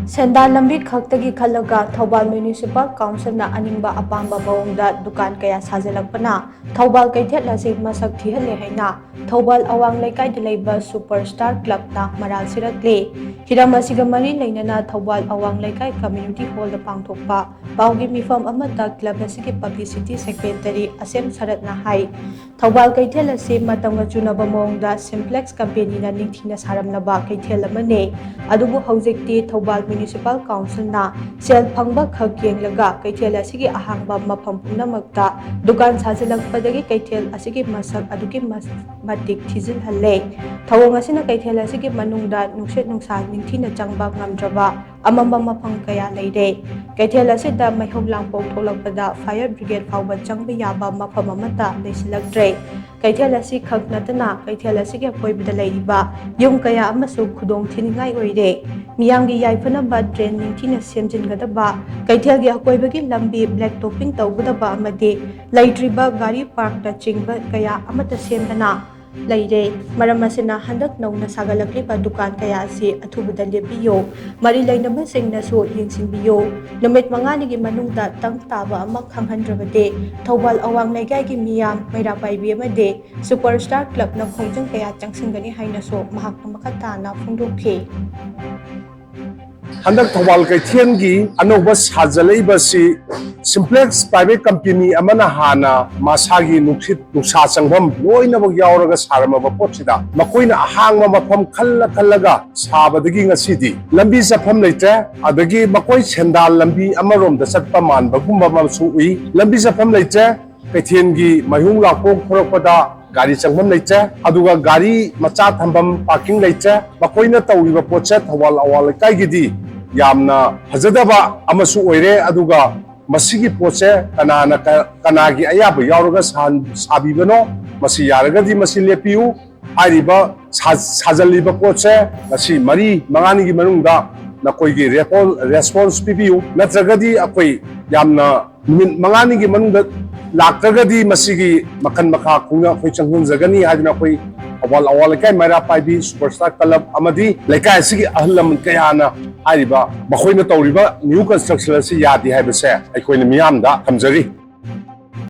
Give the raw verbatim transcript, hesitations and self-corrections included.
ꯁꯦꯟꯗꯥꯟ ꯂꯝꯕꯤ ꯈꯛꯇꯒꯤ ꯈꯜꯂꯒ ꯊꯧꯕꯥꯜ ꯃ꯭ꯌꯨꯅꯤꯁꯤꯄꯥꯜ ꯀꯥꯎꯟꯁꯤꯜꯅ ꯑꯅꯤꯡꯕ ꯑꯄꯥꯝꯕ ꯃꯑꯣꯡꯗ ꯗꯨꯀꯥꯟ ꯀꯌꯥ ꯁꯥꯖꯤꯜꯂꯛꯄꯅ ꯊꯧꯕꯥꯜ ꯀꯩꯊꯦꯜ ꯑꯁꯤ ꯃꯁꯛ ꯊꯤꯍꯜꯂꯦ ꯍꯥꯏꯅ ꯊꯧꯕꯥꯜ ꯑꯋꯥꯡ ꯂꯩꯀꯥꯏꯗ ꯂꯩꯕ ꯁꯨꯄꯔ ꯁ꯭ꯇꯥꯔ ꯀ꯭ꯂꯕꯅ ꯃꯔꯥꯜ ꯁꯤꯔꯛꯂꯦ꯫ ꯍꯤꯔꯝ ꯑꯁꯤꯒ ꯃꯔꯤ ꯂꯩꯅꯅ ꯊꯧꯕꯥꯜ ꯑꯋꯥꯡ ꯂꯩꯀꯥꯏ ꯀꯝꯃ꯭ꯌꯨꯅꯤꯇꯤ ꯍꯣꯜꯗ ꯄꯥꯡꯊꯣꯛꯄ ꯄꯥꯎꯒꯤ ꯃꯤꯐꯝ ꯑꯃꯗ ꯀ꯭ꯂꯕ ꯑꯁꯤꯒꯤ ꯄꯕ꯭ꯂꯤꯁꯤꯇꯤ ꯁꯦꯀ꯭ꯔꯦꯇꯔꯤ ꯑꯁꯦꯝ ꯁꯔꯠꯅ ꯍꯥꯏ, ꯊꯧꯕꯥꯜ ꯀꯩꯊꯦꯜ ꯑꯁꯤ ꯃꯇꯝꯒ ꯆꯨꯅꯕ ꯃꯑꯣꯡꯗ ꯁꯤꯝꯄ꯭ꯂꯦꯛꯁ ꯀꯝꯄꯦꯅꯤꯅ ꯅꯤꯡꯊꯤꯅ ꯁꯥꯔꯝꯂꯕ ꯀꯩꯊꯦꯜ ꯑꯃꯅꯤ꯫ ꯑꯗꯨꯕꯨ ꯍꯧꯖꯤꯛꯇꯤ ꯊꯧꯕꯥꯜ ꯃ꯭ꯌꯨꯅꯤꯁꯤꯄꯥꯜ ꯀꯥꯎꯟꯁꯤꯜꯅ ꯁꯦꯜ ꯐꯪꯕ ꯈꯛ ꯌꯦꯡꯂꯒ ꯀꯩꯊꯦꯜ ꯑꯁꯤꯒꯤ ꯑꯍꯥꯡꯕ ꯃꯐꯝ ꯄꯨꯝꯅꯃꯛꯇ ꯗꯨꯀꯥꯟ ꯁꯥꯖꯤꯜꯂꯛꯄꯗꯒꯤ ꯀꯩꯊꯦꯜ ꯑꯁꯤꯒꯤ ꯃꯁꯛ ꯑꯗꯨꯛꯀꯤ ꯃ-, ꯃꯇꯤꯛ ꯊꯤꯖꯤꯜꯍꯜꯂꯦ꯫ ꯊꯧꯑꯣꯡ ꯑꯁꯤꯅ ꯀꯩꯊꯦꯜ ꯑꯁꯤꯒꯤ ꯃꯅꯨꯡꯗ ꯅꯨꯡꯁꯤꯠ ꯅꯨꯡꯁꯥ ꯅꯤꯡꯊꯤꯅ ꯆꯪꯕ ꯉꯝꯗ꯭ꯔꯕ ꯑꯃꯝꯕ ꯃꯐꯝ ꯀꯌꯥ ꯂꯩꯔꯦ꯫ ꯀꯩꯊꯦꯜ ꯑꯁꯤꯗ ꯃꯩꯍꯧ ꯂꯥꯡꯄꯣꯛ ꯊꯣꯛꯂꯛꯄꯗ ꯐꯥꯌꯔ ꯕ꯭ꯔꯤꯒꯦꯗ ꯐꯥꯎꯕ ꯆꯪꯕ ꯌꯥꯕ ꯃꯐꯝ ꯑꯃꯠꯇ ꯂꯩꯁꯤꯜꯂꯛꯇ꯭ꯔꯦ꯫ ꯀꯩꯊꯦꯜ ꯑꯁꯤ ꯈꯛ ꯅꯠꯇꯅ ꯀꯩꯊꯦꯜ ꯑꯁꯤꯒꯤ ꯑꯀꯣꯏꯕꯗ ꯂꯩꯔꯤꯕ ꯌꯨꯝ ꯀꯌꯥ ꯑꯃꯁꯨ ꯈꯨꯗꯣꯡ ꯊꯤꯅꯤꯡꯉꯥꯏ ꯑꯣꯏꯔꯦ꯫ ꯃꯤꯌꯥꯝꯒꯤ ꯌꯥꯏꯐꯅꯕ ꯗ꯭ꯔꯦꯟ ꯅꯤꯡꯊꯤꯅ ꯁꯦꯝꯖꯤꯟꯒꯗꯕ, ꯀꯩꯊꯦꯜꯒꯤ ꯑꯀꯣꯏꯕꯒꯤ ꯂꯝꯕꯤ ꯕ꯭ꯂꯦꯛ ꯇꯣꯞꯄꯤꯡ ꯇꯧꯒꯗꯕ ꯑꯃꯗꯤ ꯂꯩꯇ꯭ꯔꯤꯕ ꯒꯥꯔꯤ ꯄꯥꯔꯛꯅꯆꯤꯡꯕ ꯀꯌꯥ ꯑꯃꯠꯇ ꯁꯦꯝꯗꯅ ꯂꯩꯔꯦ꯫ ꯃꯔꯝ ꯑꯁꯤꯅ ꯍꯟꯗꯛ ꯅꯧꯅ ꯁꯥꯒꯠꯂꯛꯂꯤꯕ ꯗꯨꯀꯥꯟ ꯀꯌꯥ ꯑꯁꯤ ꯑꯊꯨꯕꯗ ꯂꯦꯞꯄꯤꯌꯨ꯫ ꯃꯔꯤ ꯂꯩꯅꯕꯁꯤꯡꯅꯁꯨ ꯌꯦꯡꯁꯤꯟꯕꯤꯌꯨ꯫ ꯅꯨꯃꯤꯠ ꯃꯉꯥꯅꯤꯒꯤ ꯃꯅꯨꯡꯗ ꯇꯪ ꯇꯥꯕ ꯑꯃ ꯈꯪꯍꯟꯗ꯭ꯔꯕꯗꯤ ꯊꯧꯕꯥꯜ ꯑꯋꯥꯡ ꯂꯩꯀꯥꯏꯒꯤ ꯃꯤꯌꯥꯝ, ꯃꯩꯔꯥ ꯄꯥꯏꯕꯤ ꯑꯃꯗꯤ ꯁꯨꯄꯔ ꯁ꯭ꯇꯥꯔ ꯀ꯭ꯂꯕꯅ ꯈꯣꯡꯖꯪ ꯀꯌꯥ ꯆꯪꯁꯤꯟꯒꯅꯤ ꯍꯥꯏꯅꯁꯨ ꯃꯍꯥꯛꯅ ꯃꯈꯥ ꯇꯥꯅ ꯐꯣꯡꯗꯣꯛꯈꯤ꯫ ꯍꯟꯗꯛ ꯊꯧꯕꯥꯜ ꯀꯩꯊꯦꯜꯒꯤ ꯑꯅꯧꯕ ꯁꯥꯖꯜꯂꯛꯏꯕꯁꯤ ꯁꯤꯝꯄ꯭ꯂꯦꯛꯁ ꯄ꯭ꯔꯥꯏꯚꯦꯠ ꯀꯝꯄꯦꯅꯤ ꯑꯃꯅ ꯍꯥꯟꯅ ꯃꯁꯥꯒꯤ ꯅꯨꯡꯁꯤꯠ ꯅꯨꯡꯁꯥ ꯆꯪꯐꯝ ꯂꯣꯏꯅꯃꯛ ꯌꯥꯎꯔꯒ ꯁꯥꯔꯝꯃꯕ ꯄꯣꯠꯁꯤꯗ ꯃꯈꯣꯏꯅ ꯑꯍꯥꯡꯕ ꯃꯐꯝ ꯈꯜꯂ ꯈꯜꯂꯒ ꯁꯥꯕꯗꯒꯤ ꯉꯁꯤꯗꯤ ꯂꯝꯕꯤ ꯆꯠꯐꯝ ꯂꯩꯇ꯭ꯔꯦ꯫ ꯑꯗꯒꯤ ꯃꯈꯣꯏ ꯁꯦꯟꯗꯥꯟ ꯂꯝꯕꯤ ꯑꯃꯔꯣꯝꯗ ꯆꯠꯄ ꯃꯥꯟꯕꯒꯨꯝꯕ ꯑꯃꯁꯨ ꯎꯏ꯫ ꯂꯝꯕꯤ ꯆꯠꯐꯝ ꯂꯩꯇ꯭ꯔꯦ꯫ ꯀꯩꯊꯦꯜꯒꯤ ꯃꯩꯍꯧ ꯂꯥꯡꯄꯣꯛ ꯊꯣꯔꯛꯄꯗ ꯒꯥꯔꯤ ꯆꯪꯐꯝ ꯂꯩꯇ꯭ꯔꯦ, ꯑꯗꯨꯒ ꯒꯥꯔꯤ ꯃꯆꯥ ꯊꯝꯐꯝ ꯄꯥꯔꯀꯤꯡ ꯂꯩꯇ꯭ꯔꯦ꯫ ꯃꯈꯣꯏꯅ ꯇꯧꯔꯤꯕ ꯄꯣꯠꯁꯦ ꯊꯧꯕꯥꯜ ꯑꯋꯥꯡ ꯂꯩꯀꯥꯏꯒꯤꯗꯤ ꯌꯥꯝꯅ ꯐꯖꯗꯕ ꯑꯃꯁꯨ ꯑꯣꯏꯔꯦ꯫ ꯑꯗꯨꯒ ꯃꯁꯤꯒꯤ ꯄꯣꯠꯁꯦ ꯀꯅꯥꯅ ꯀ-, ꯀꯅꯥꯒꯤ ꯑꯌꯥꯕ ꯌꯥꯎꯔꯒ ꯁꯥꯍꯟ-, ꯁꯥꯕꯤꯕꯅꯣ? ꯃꯁꯤ ꯌꯥꯔꯒꯗꯤ ꯃꯁꯤ ꯂꯦꯞꯄꯤꯌꯨ꯫ ꯍꯥꯏꯔꯤꯕ ꯁꯥ-, ꯁꯥꯖꯜꯂꯤꯕ ꯄꯣꯠꯁꯦ ꯉꯁꯤ ꯃꯔꯤ ꯃꯉꯥꯅꯤꯒꯤ ꯃꯅꯨꯡꯗ ꯅꯈꯣꯏꯒꯤ ꯔꯦꯄꯣ-, ꯔꯦꯁꯄꯣꯟꯁ ꯄꯤꯕꯤꯌꯨ, ꯅꯠꯇ꯭ꯔꯒꯗꯤ ꯑꯩꯈꯣꯏ ꯌꯥꯝꯅ ꯅꯨꯃꯤꯠ ꯃꯉꯥꯅꯤꯒꯤ ꯃꯅꯨꯡꯗ ꯂꯥꯛꯇ꯭ꯔꯒꯗꯤ ꯃꯁꯤꯒꯤ ꯃꯈꯜ ꯃꯈꯥ ꯈꯣꯡꯅ ꯑꯩꯈꯣꯏ ꯆꯪꯁꯤꯟꯖꯒꯅꯤ ꯍꯥꯏꯗꯅ ꯑꯩꯈꯣꯏ ꯊꯧꯕꯥꯜ ꯑꯋꯥꯡ ꯂꯩꯀꯥꯏ ꯃꯩꯔꯥ ꯄꯥꯏꯕꯤ ꯁꯨꯄꯔ ꯁ꯭ꯇꯥꯔ ꯀ꯭ꯂꯕ ꯑꯃꯗꯤ ꯂꯩꯀꯥꯏ ꯑꯁꯤꯒꯤ ꯑꯍꯜ ꯂꯃꯟ ꯀꯌꯥꯅ ꯍꯥꯏꯔꯤꯕ ꯃꯈꯣꯏꯅ ꯇꯧꯔꯤꯕ ꯅ꯭ꯌꯨ ꯀꯟꯁꯇ꯭ꯔꯛꯁꯟ ꯑꯁꯤ ꯌꯥꯗꯦ ꯍꯥꯏꯕꯁꯦ ꯑꯩꯈꯣꯏꯅ ꯃꯤꯌꯥꯝꯗ ꯊꯝꯖꯔꯤ꯫